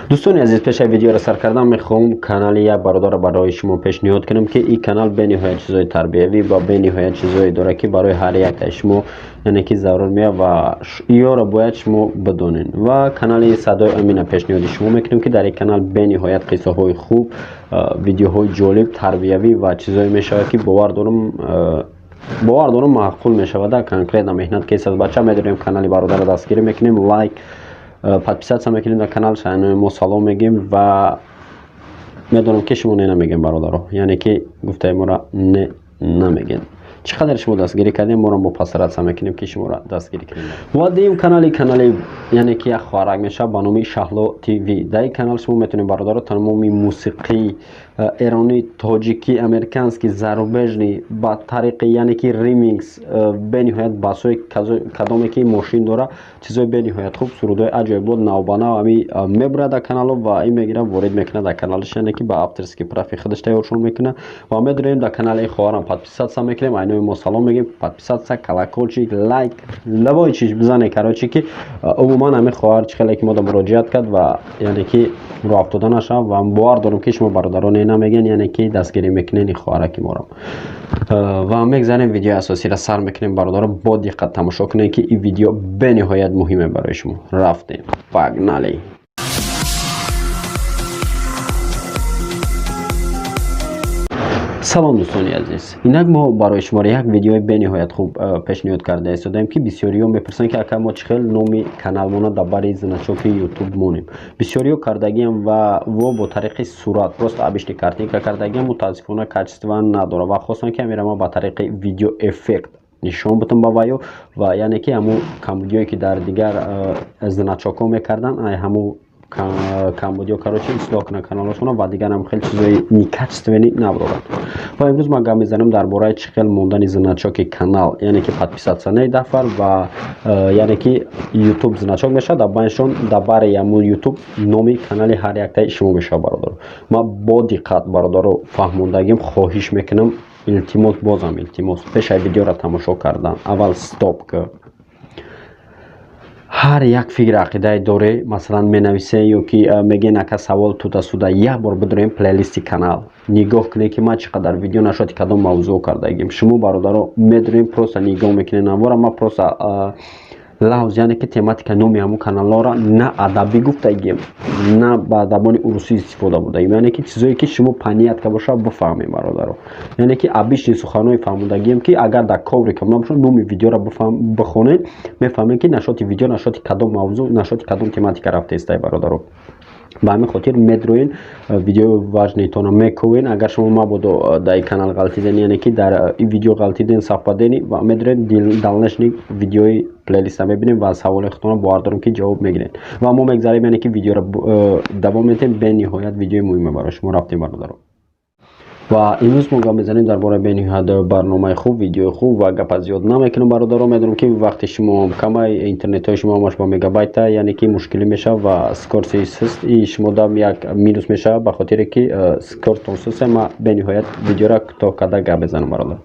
Дӯстони азиз, пешаи видеоро сар кардан мехоҳам канали як бародарро барои шумо пешниҳод кунам, ки ин канал бениҳоят чизои тарбиявӣ ва бениҳоят чизое дорад, ки барои ҳар яктаи шумо, яъне ки, зарур меяд ва иёро бояд шумо бидонед. Ва канали Садои Амина пешниҳоди шумо мекунем, ки дар ин канал бениҳоят қиссаҳои хуб, видеоҳои ҷолиб, тарбиявӣ ва чизое мешавад, ки бовар дорам, маъқул мешавад. Конкретно меҳнат кесад бача. Медорем, канали бародарро дастгирӣ мекунем, лайк, подписаться мекунем дар канал. Шаҳнои мо салом мегӯем ва медонам, ки шумо не намегӯем, бародаро, яъне ки гуфтаи моро не намегӯем. Чӣ қадар шумо дастгирӣ кардем, моро бо постараться мекунем, ки шуморо дастгирӣ кунем. Ва дуюм канали, яъне ки як хоҳарак мешавад ба номи Шаҳло ТВ. Дар ин канал шумо метавонед, бародаро, тамоми мусиқӣ эронӣ, тоҷикӣ, американский, зарубежный ба тариқи, яъне ки, ремикс, бениҳоят басои кадоме ки мошин дора, чизои бениҳоят хуб, сурудҳои аҷоибот навбанав ами мебурад дар канало ва ин мегирад, ворид мекунад дар каналаш, яъне ки ба авторский прав и худаш тайёршон мекунад. Ва медорем, дар канали хоҳарам подписаться мекунем. Айнои мо салом мегӯем. Подписаться, колокольчик, лайк, любой чиз бизане, короче, ки умуман ҳамин хоҳар чӣ хеле ки мода муроҷиат кард ва, яъне ки, роҳ афтода нашавад. Ва бовар дорам, ки шумо бародарон не намегӯен, яъне ки дастгирӣ мекунед ин хоҳараки моро. Ва мегзарем, видеои асосиро сар мекунем. Бародаро, бо диққат тамошо кунед, ки ин видео бениҳоят муҳиме барои шумо. Рафтем, погнали! Салом, дӯстони азиз! Инак мо барои шуморо як видеои бениҳоят хуб пешниҳод карда истодаем, ки бисёриҳо мепурсанд, ки ака, мо чӣ хел номи каналмона дар бари значок и Ютуб монем. Бисёриҳо кардагиам ва во бо тариқи сурат, просто обычный картинка кардагиам, мутаассифона, качество надорад ва хостам, ки ҳамира ма ба тариқи видео эффект нишон бутам ба ваё ва, яъне ки, ҳамун камбудиҳое, ки дар дигар значок ҳо мекарданд, ҳамун камбудиҳо, короче, ислоҳ кунанд каналҳошонро ва дигарам хеле чизои некачественный наброранд. Ва имрӯз ман гап мезанам дар бораи чӣ хел мондани значок и канал, яъне ки подписаться надафар ва яъне ки, Ютуб значок мешавад, дар байншон, дар бари ҳамун Ютуб номи канали ҳар яктаи шумо мешавад. Бародаро, ман бо диққат, бародаро, фаҳмондагим. Хоҳиш мекунам, илтимос, бозам илтимос, пешаи видеоро тамошо кардан аввал стоп ки ҳар як фикри ақидае доре, масалан, менависе ё ки мегӯен, ака, савол туда-сюда, як бор бидорем плейлист и канал, нигоҳ кунед, ки ман чӣ қадар видео нашоти кадом мавзӯъ кардагим. Шумо, бародаро, медорем, просто нигоҳ мекунед навора. Ман просто лавз, яъне ки тематика, номи ҳамун каналҳоро на адабӣ гуфтагим, на ба забони урусӣ истифода бурдагим, яъне ки чизое, ки шумо понятка бошад, бифаҳмем, бародаро, яъне ки обычный суханҳои фаҳмондагием, ки агар дар коврика набошад, номи видеоро бихонед, мефаҳмед, ки нашоти видео, нашоти кадом мавзӯъ, нашоти кадом тематика рафтаистай, бародаро. Ба ҳамин хотир медроен, видеои важный тонро мековен. Агар шумо мабодо дар ин канал ғалтиден, яъне ки дар ин видео ғалтиден, совпадение, ва медроен, дальнейший видеои плейлист а мебинем ва саволи худтонро, бовар дорам, ки ҷавоб мегиред. Ва мо мегзарем, яъне ки видеоро давом медиҳем. Бениҳоят видеои муҳиме барои шумо. Рафтем, бародаро. Ва имрӯз мо гап мезанем дар бораи бениҳоят барномаи хуб, видеои хуб ва гапа зиёд намекунам, бародаро. Медонам, ки вақти шумо камай, интернетҳои шумо ҳамаш ба мегабайта, яъне ки мушкилӣ мешавад ва скорость и суст и шумо дам як минус мешавад, ба хотире ки скорость тон суст. Ма бениҳоят видеора кӯтоҳ карда гап мезанам, бародаро.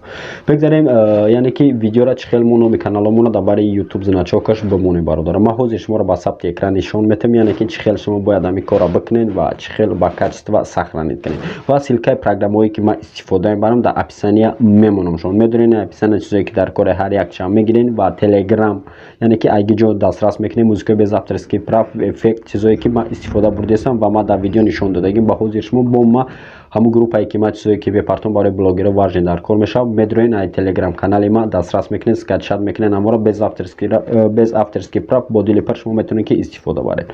Бигзарем, яъне ки, видеора чӣ хел мо номи каналҳомонро дар бари Ютуб значок аш бимонем. Бародаро, ман ҳозир шуморо ба сабти экран нишон метавам, яъне ки чӣ хел шумо бояд ҳамин корро бикунед ва чӣ хел ба качество сохранить кунед. Ва ссылка и программаҳое, ки ман истифода мебарам, дар описания мемонам. Шумо медонед, описания чизое, ки дар кори ҳар як чиам мегиред ва Телеграм, яъне ки, айги ҷо дастрас мекунед музикаи без авторский прав, эффект, чизое, ки ман истифода бурдесам ва ман дар видео нишон додагим. Ба ҳозир шумо бо ма ҳамун группае, ки ман чизое, ки бепартон барои блогерҳо важный дар кор мешавад, медроен, ай Телеграм канали ман дастрас мекунед, скачать мекунед ҳаморо без авторский прав, бо дили пар шумо метавонед, ки истифода баред.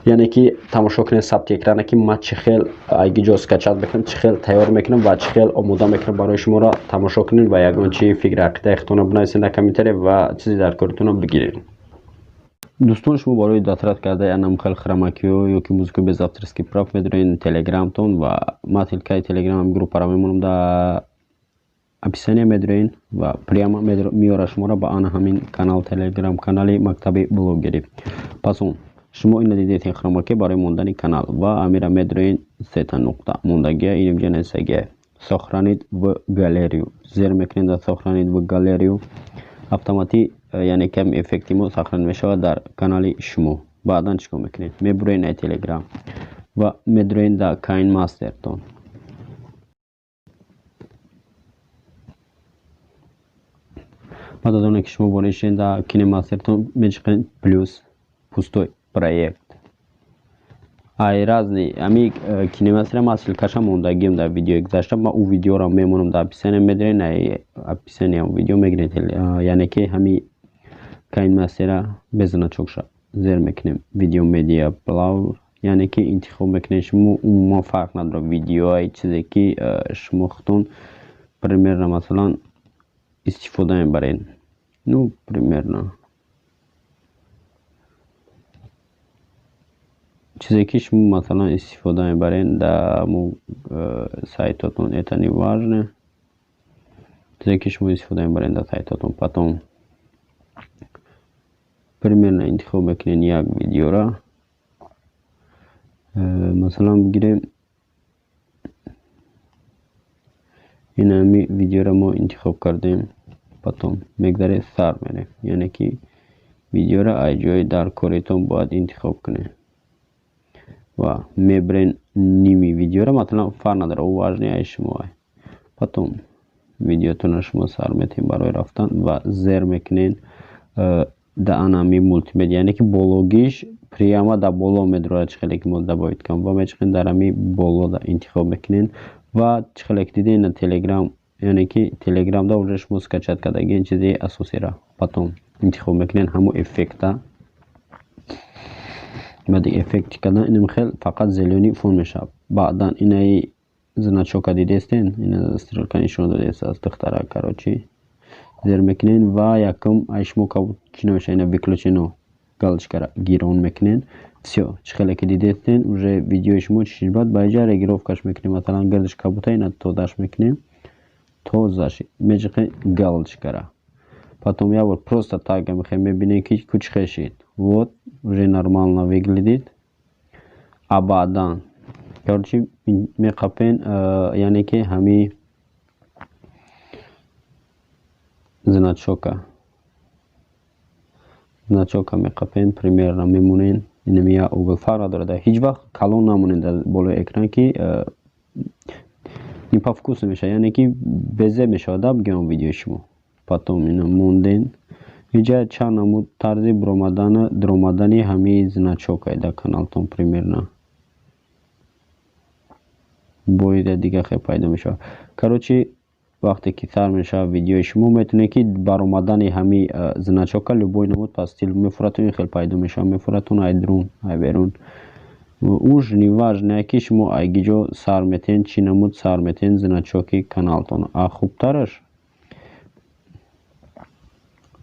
Яъне ки тамошо кунед сабти экрана, ки ман чӣ хел айги ҷо скачать мекунам, чӣ хел тайёр мекунам ва чӣ хел омода мекунам барои шуморо. Тамошо кунед ва ягон чи фикри ақидаи худтонро бинависед дар комментария ва чизе дар коритонро бигиред. Дӯстон, шумо барои дастрас кардаи анам хел хромакиҳо ё ки музыка без авторский прав медоред Телеграмтон ва ман ссылка и Телеграм группаро мемонам дар описание. Медорен ва прямо меёра шуморо ба ана ҳамин канал, Телеграм канали Мактаби блогерӣ. Пас он шумо ина дидед, хромаки барои мондани канал ва амира медроен, сета нуқта мондагия, инҷа нависагия «Сохранить в галерею». Зер мекунед дар «Сохранить в галерею», автоматӣ, яъне кам эффекти мо сохранить мешавад дар канали шумо. Баъдан чӣ кор мекунед? Мебурен ай Телеграм ва медурен дар KineMaster-тон. Баъд аз оне ки шумо ворид шудед дар KineMaster-тон, мечиқед плюс, пустой проект. Ай разный ами KineMaster ма ссылка ша мондагиам дар видеои гузашта. Ма ӯ видеоро мемонам дар описание, медорен ай описание видео мегиред, яъне ки ҳами KineMaster-а без значок ша зер мекунем. Видео, media player, яъне ки интихоб мекунед шумо, умуман фарқ надорад, видеои чизе ки шумо худтон примерно, масалан, истифода мебаред. Ну, примерно чизе ки шумо, масалан, истифода мебаред дар сайтотон, это не важно, чизе ки шумо истифода мебаред дар сайтотон. Потом примерно интихоб мекунед як видеора, масалан, бигирем, ин ҳами видеоро мо интихоб кардем. Потом мегзаред, сар мерем, яъне ки видеоро аз ҷои дар коритон бояд интихоб кунед ва мебарен ними видеоро, масалан, фарқ надорад, ӯ важный ай шумо. Потом видеотонро шумо сар метиҳед барои рафтан ва зер мекунед да анами мултимедиа, яъне ки бологиш прямо дар боло медурад, чӣ хеле ки мо добавить кардем, ва мечиқед дар ҳами боло интихоб мекунед. Ва чӣ хеле ки дидед, на Телеграм, яъне ки Телеграмда уже шумо скачать кардагин чизи асосиро. Потом интихоб мекунед ҳамун эффекта. Баъди эффект кардан инам хел фақат зелёный фон мешавад. Баъдан инаи значок а дидестен, ина стрелка нишон додааст духтара. Короче, зер мекунед ва якум ай шумо чӣ намешавад, ина выключено, галочка ра гирон мекунед. Всё, чӣ хеле ки дидестен, уже видеои шумо чӣ шуд. Баъд ба инҷа регулировка ш мекунем, масалан, гирдиш кабута, ина тозаш мекунем, тозаш мечиқем галочка ра. Потом як бор просто так мехоҳем, мебинем ки ку чӣ хел шид. Вот, уже нормально выглядит. А баъдан, короче, меқапен, яъне ки ҳами значок а меқапен, примерно мемонен инами як угол, фарқ надорад, ҳеҷ вақт калон намонед дар болои экран, ки не по вкусу мешавад, яъне ки безеб мешавад да бигӯям видеои шумо. Потом ина монден, инҷа чанд намуд тарзи биромадану дуромадани ҳамаи значок ай дар каналтон, примерно боида дига хел пайдо мешавад. Короче, вақте ки сар мешавад видеои шумо, метавонед ки баромадани ҳамаи значок а любой намуд по стилю мефуратон, ин хел пайдо мешавад, мефуратон ай дарун, ай берун, уж неважно ки шумо ай гиҷо сар метиҳед, чӣ намуд сар метиҳед значок и каналтон. А хубтараш,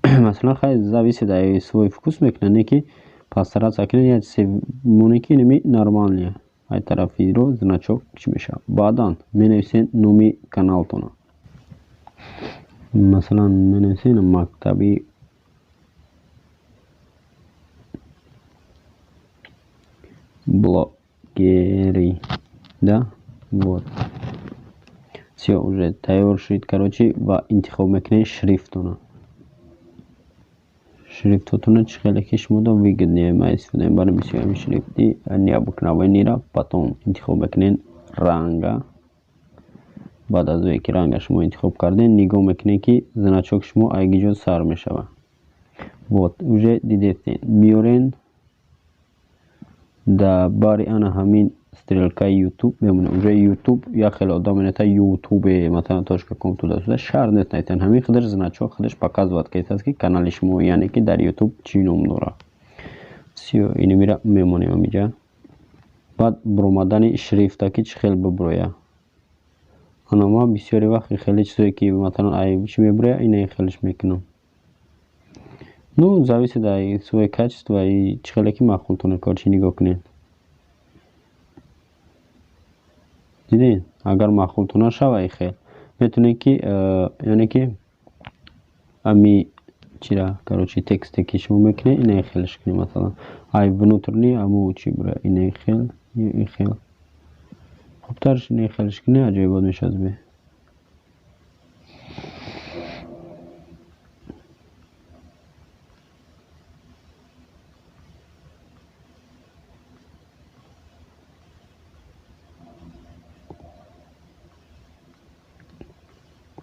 масалан, хай, зависит ай свой вкус мекунад, не ки постараться кунед як чизе монед ки инами нормальный ай тарафи ро значок чӣ мешавад. Баъдан менависед номи каналтона, масалан, менависед мактаби блогерӣ, да, вот, всё, уже тайёр шуд. Короче, ва интихоб мекунед шрифтона, шрифтотона чӣ хеле ки шумода выгоднее. Ма истифода мебарем бисёр ҳами шрифти необыкновенный ра. Потом интихоб мекунед ранга. Баъд аз оне ки ранга шумо интихоб кардед, нигоҳ мекунед ки значок шумо ай гиҷо сар мешавад. Вот, уже дидестед, меорен дар бари ана ҳамин стрелка и Ютуб мемонад. Уже Ютуб як хеле одам менависад ютубе, масалан, точка ком, туда-сюда, шарт нест нависанд, ҳамин худаш значок худаш показывать кардааст, ки канали шумо, яъне ки дар Ютуб чӣ ном дорад. Всё, инамира мемонем ҳаминҷа. Баъд биромадани шрифта ки чӣ хел бибирояд. Ана ман бисёри вақт хеле чизое ки, масалан, ай чӣ мебирояд, ина хелеш мекунам. Ну, зависит ай свое качество и чӣ хеле ки маъқултон. Короче, нигоҳ кунед, дидед, агар маъқултон нашава, и хел метавонед ки, яъне ки ами чира, короче, тексте ки шумо мекунед, ина хелеш кунед, масалан, ай внутренний аму чӣ бирояд, ина хел ё ин хел хубтарш, ина хелеш кунед, аҷоибот мешавад. Бе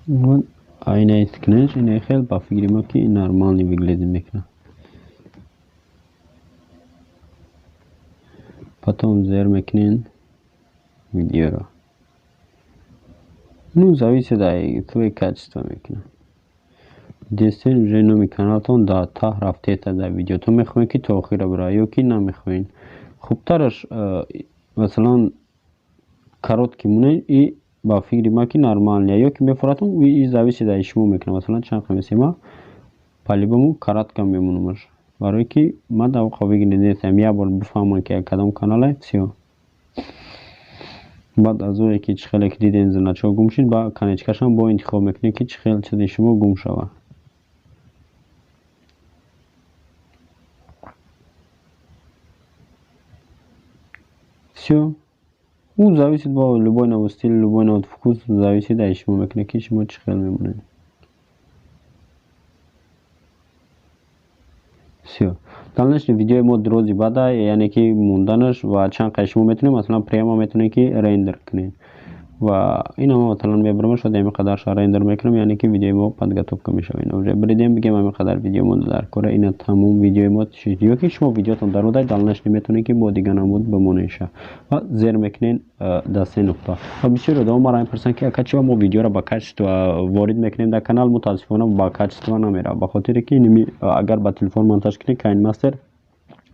Айна кунеш, ина хел ба фикри ма ки нормально выглядит мекунад. Потом зер мекунен видеоро. Ну, зависит от твоего качества мекунад. Дестен уже номи каналтон дар таҳ рафтета дар видео. То мехоҳем ки то охира бира ё ки намехоҳем. Хубтараш, масалан, короткий монед и ба фикри ман ки нормально, ё ки мефуратон, и зависит аз шумо мекунад. Масалан, чанд қимесема по-любому коротко мемонамаш. Барое ки ман дар воқеъ выгодно нестам. Як бор бифаҳмам ки кадом канале, всё. Баъд аз оне ки чӣ хеле ки дидем значок гум шуд, ба конечкашам бо интихоб мекунем ки чӣ хел чизи шумо гум шавад. Всё. У зависит бо любой навъ стиль, любой навъ вкус, зависит аз шумо мекунад ки шумо чӣ хел мемонед. Всё. Дальнейший видеои мо дрози бада, яъне ки монданаш ва чанд қай шумо метавонед, масалан, прямо метавонед ки рендер кунед. Ва ина мо масалан мебарам, шояд ҳамин қадарша рендер мекунам, яъне ки видеои мо подготовка мешавад. Ина уже бридем, бигем ҳамин қадар видео мо дар кора, ина тамом видеои мо шид. Ё ки шумо видеотон дародай, дальнейший метавонед ки бо дигар намуд бимонеша. Ва зер мекунед дар се нуқта. Ва бисёр одамо маро мепурсанд ки ака, чиба мо видеоро ба качество ворид мекунем дар канал, мутаассифона ба качество намеравад. Ба хотире ки агар ба телефон монтаж кунед, KineMaster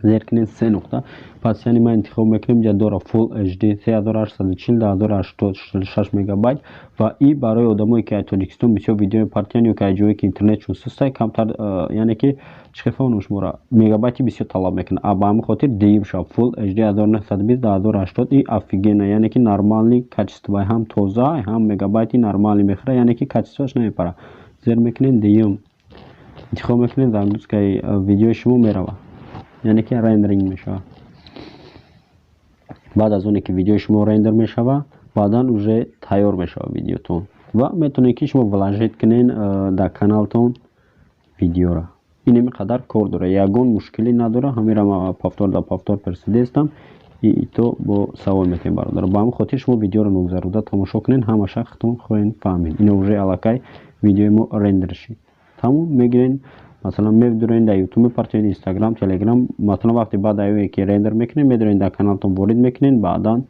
зер кунед се нуқта. Пас яъне ман интихоб мекунем, инҷа дора Full HD 3840 2086 мегабайт ва и барои одамое ки аз Тоҷикистон бисёр видео мепартиянд ё ки аз ҷое ки интернетшон сустай, камтар, яъне ки чӣ хел фаҳмонам шуморо, мегабайти бисёр талаб мекунад. А ба ҳамин хотир дуюм шав Full HD 1920 2080 и офигенно, яъне ки нормальный качество, ҳам тоза, ҳам мегабайти нормальный мехӯрад, яъне ки качествоаш намепарад. Зер мекунед дуюм, интихоб мекунед, загрузкаи видеои шумо меравад, яъне ки рендеринг мешавад. Баъд аз оне ки видеои шумо рендер мешавад, баъдан уже тайёр мешавад видеотон ва метавонед ки шумо вложить кунед дар каналтон видеоро. Ин ҳамин қадар кор дорад, ягон мушкилӣ надорад. Ҳаминро ман повтор да повтор персидестам и то бо савол метавонед, бародар. Ба ҳамин хотир шумо видеоро ногузаруда тамошо кунед, ҳамаша худтон хоҳед фаҳмид. Ина уже аллакай видеои мо рендер шид. Тамом, мегиред, масалан, медурен дар YouTube мепартоед, Instagram, Telegram, масалан, вақте баъд ае ки рендер мекунед, медурен дар каналтон ворид мекунед баъдан.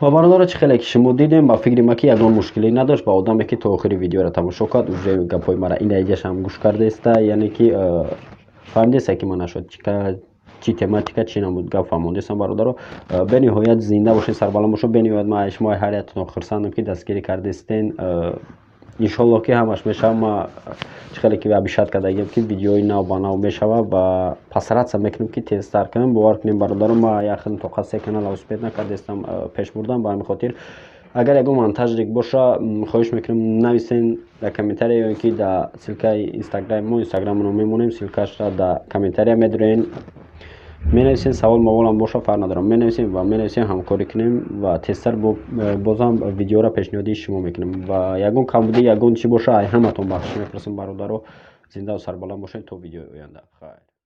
Ва бародаро, чӣ хеле ки шумо дидем, ба фикри ман ки ягон мушкиле надошт. Ба одаме ки то охири видеоро тамошо кард, уже гапҳои мара ин даиҷашам гӯш кардаеста, яъне ки фаҳмидеста ки ман нашуд чӣ тематика, чӣ намуд гап фаҳмондестам. Бародаро, бениҳоят зинда бошед, сарбаланд бошед. Бениҳоят ман шумо ҳар яктон хурсандам ки дастгирӣ кардестен. Иншоллоҳ ки ҳамаш мешавад. Ма чӣ хеле ки обещать кардагиам ки видеои нав ба нав мешавад ва постараться мекунем ки тезтар кунем. Бовар кунем, бародаро, ма яхел тоқа се канала успеть накардестам пеш бурдам. Ба ҳамин хотир агар ягон монтажник боша, хоҳиш мекунем, нависен дар комментария ё ки дар ссылкаи инстаграми мо. Инстаграмро мемонем, ссылкашро дар комментария медурен, менависем. Савол маволам боша, фарқ надорам, менависем ва менависем, ҳамкорӣ кунем ва тезтар бозам видеоро пешниҳоди шумо мекунем. Ва ягон камбудӣ, ягон чӣ боша, ай ҳаматон бахшиш мепурсам. Бародаро, зиндаву сарбаланд бошед то видеои оянда. Хайр.